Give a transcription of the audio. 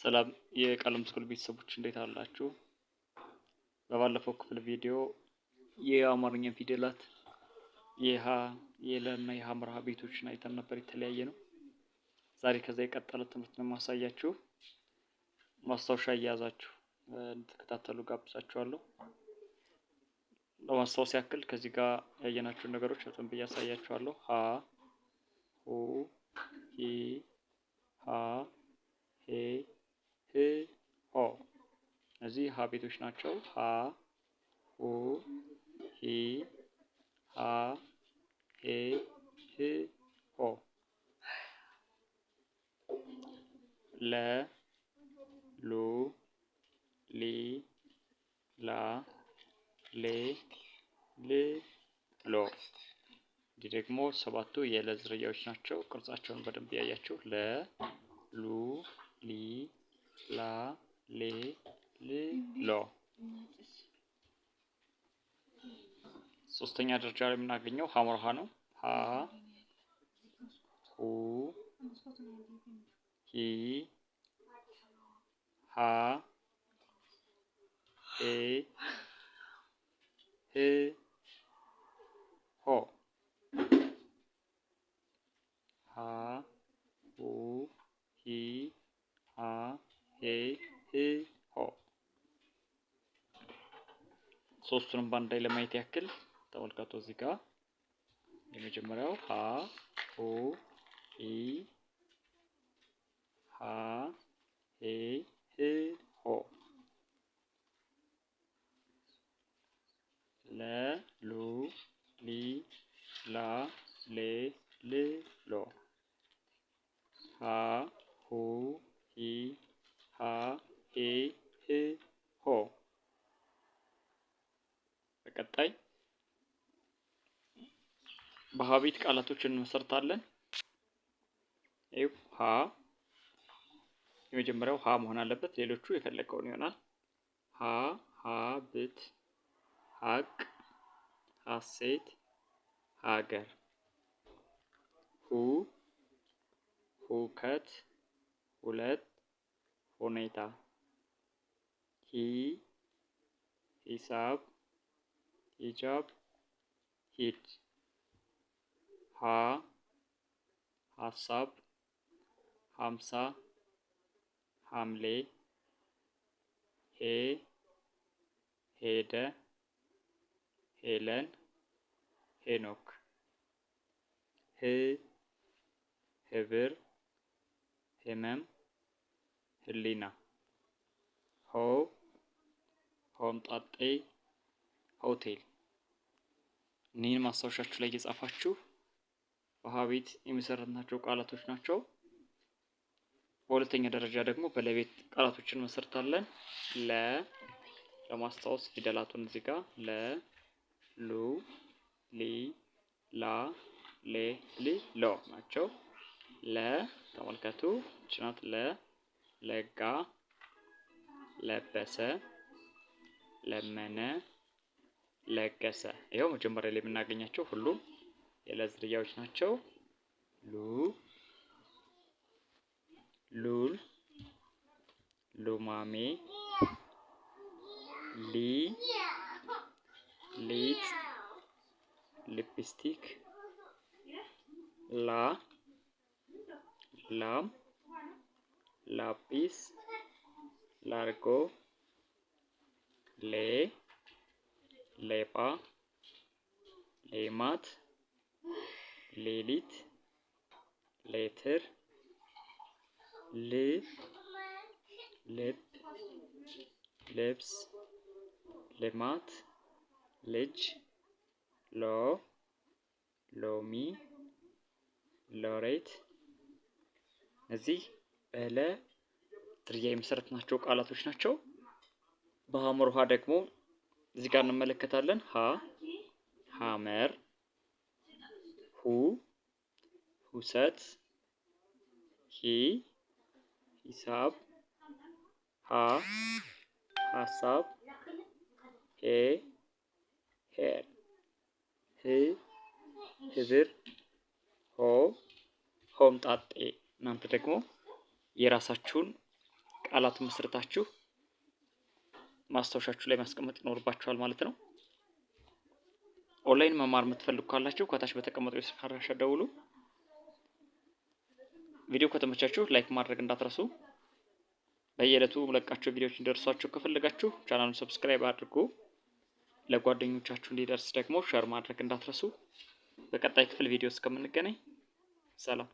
ሰላም የቀለም ስኩል ቤተሰቦች እንዴት አላችሁ? በባለፈው ክፍል ቪዲዮ የአማርኛ ፊደላት የሀ፣ የለ እና የሐ ቤቶችን አይተን ነበር። የተለያየ ነው። ዛሬ ከዛ የቀጠለ ትምህርት ነው የማሳያችሁ። ማስታወሻ እየያዛችሁ እንድትከታተሉ ጋብዛችኋለሁ። ለማስታወስ ያክል ከዚህ ጋር ያየናቸውን ነገሮች በደንብ እያሳያችኋለሁ። ሀ፣ ሁ፣ ሂ፣ ሃ፣ ሄ፣ ህ፣ ሆ። እነዚህ ሀ ቤቶች ናቸው። ሀ፣ ሁ፣ ሂ፣ ሃ፣ ሄ፣ ህ፣ ሆ። ለ፣ ሉ፣ ሊ፣ ላ፣ ሌ፣ ል፣ ሎ። እንዲህ ደግሞ ሰባቱ የለ ዝርያዎች ናቸው። ቅርጻቸውን በደንብ ያያችሁ ለ፣ ሉ፣ ሊ፣ ላ፣ ሌ፣ ል፣ ሎ። ሶስተኛ ደረጃ ላይ የምናገኘው ሐመር ሀ ነው። ሀ፣ ሁ፣ ሂ፣ ሃ፣ ሄ፣ ህ፣ ሆ። ሀ፣ ሁ፣ ሂ፣ ሃ፣ ሄ፣ ህ፣ ሆ። ሶስቱንም በአንድ ላይ ለማየት ያክል ተመልከቱ። እዚህ ጋር የመጀመሪያው ሀ፣ ሁ፣ ሂ፣ ሃ፣ ሄ፣ ህ፣ ሆ። ለ፣ ሉ፣ ሊ፣ ላ፣ ሌ፣ ል፣ ሎ። ሀ፣ ሁ፣ ሂ፣ ሃ፣ ሄ፣ ህ፣ ሆ። በቀጣይ በሀ ቤት ቃላቶችን እንመሰርታለን። ይኸው ሀ የመጀመሪያው ሀ መሆን አለበት። ሌሎቹ የፈለገውን ይሆናል። ሀ፣ ሀብት፣ ሀቅ፣ ሀሴት፣ ሀገር። ሁ፣ ሁከት፣ ሁለት፣ ሁኔታ። ሂ፣ ሂሳብ፣ ሂጃብ፣ ሂድ። ሀ፣ ሀሳብ፣ ሀምሳ፣ ሐምሌ። ሄ፣ ሄደ፣ ሄለን፣ ሄኖክ። ህ፣ ህብር፣ ህመም፣ ህሊና። ሆ፣ ሆምጣጤ፣ ሆቴል። እኒህን ማስታወሻችሁ ላይ እየጻፋችሁ በሀ ቤት የመሰረትናቸው ቃላቶች ናቸው። በሁለተኛ ደረጃ ደግሞ በለቤት ቃላቶችን እንመሰርታለን። ለ፣ ለማስታወስ ፊደላቱን እዚህ ጋር ለ፣ ሉ፣ ሊ፣ ላ፣ ሌ፣ ል፣ ሎ ናቸው። ለ ተመልከቱ፣ ጭናት ለ፣ ለጋ፣ ለበሰ፣ ለመነ፣ ለገሰ። ይኸው መጀመሪያ ላይ የምናገኛቸው ሁሉም የለ ዝርያዎች ናቸው። ሉ፣ ሉል፣ ሉማሜ፣ ሊ፣ ሊጥ፣ ሊፕስቲክ፣ ላ፣ ላም፣ ላጲስ፣ ላርጎ፣ ሌ፣ ሌባ፣ ሌማት፣ ሌሊት፣ ሌትር፣ ል፣ ልብ፣ ልብስ፣ ልማት፣ ልጅ፣ ሎ፣ ሎሚ፣ ሎሬት። እነዚህ በለ ዝርያ የመሰረትናቸው ቃላቶች ናቸው። በሐመር ውሃ ደግሞ እዚህ ጋር እንመለከታለን። ሀ፣ ሐመር፣ ሁ፣ ሁሰት፣ ሂ፣ ሂሳብ፣ ሃ፣ ሀሳብ፣ ሄ፣ ሄር፣ ህ፣ ህብር፣ ሆ፣ ሆምጣጤ። እናንተ ደግሞ የራሳችሁን ቃላት መስርታችሁ ማስታወሻችሁ ላይ ማስቀመጥ ይኖርባችኋል ማለት ነው። ኦንላይን መማር የምትፈልጉ ካላችሁ ከታች በተቀመጠው የስልክ አድራሻ ደውሉ። ቪዲዮ ከተመቻችሁ like ማድረግ እንዳትረሱ። በየዕለቱ የምለቃቸው ቪዲዮዎች እንዲደርሷችሁ ከፈለጋችሁ ቻናሉን subscribe አድርጉ። ለጓደኞቻችሁ እንዲደርስ ደግሞ share ማድረግ እንዳትረሱ። በቀጣይ ክፍል ቪዲዮ እስከምንገናኝ ሰላም።